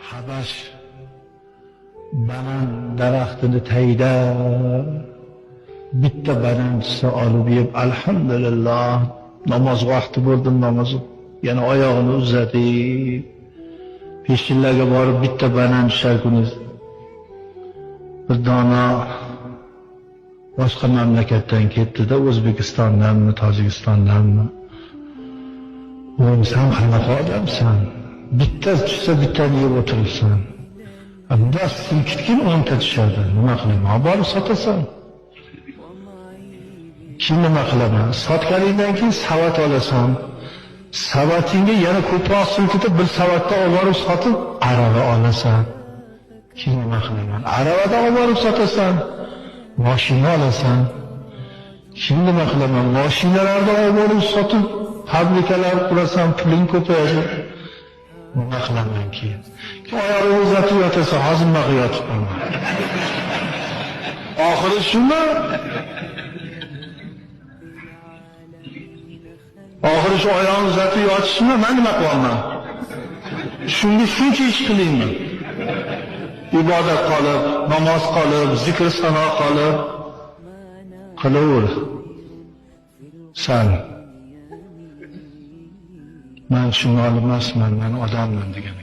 Habash banan daraxtini tagida bitta banan tushsa olib yeb, alhamdulillah, namoz vaqti bo'ldi, namoz yana oyog'ini uzatib peshinlarga borib bitta banan tushar kuni bir dono boshqa mamlakatdan ketdi-da, O'zbekistondanmi, Tojikistondanmi? O'g'lim, sen qanaqa odamsan? Bitta tushsa bittani yeb o'tiribsan. Bundoq silkitgin 10 ta tushadi. Nima qilaman? Borib sotasan. Keyin nima qilaman? Sotganingdan keyin savat olasan. Savatingga yana ko'proq silkitib bir savatda olib borib sotib arava olasan. Keyin nima qilaman? Aravada olib borib sotasan. Moshina olasan. Keyin nima qilaman? Moshinalarni olib borib sotib fabrikalar qurasan, puling ko'payadi. Nima qilaman keyin? Keyin oyog'ingni uzatib yotasan, hozir nima qilib yotibman? Oxiri shumi? Oxiri shu oyog'ini uzatib yotishmi? Men nima qilaman? Shunga shuncha ish qilaymi? Ibodat qolib, namoz qolib, zikr sano qolib, qilaver. San man shunga emasman, man odamman degan.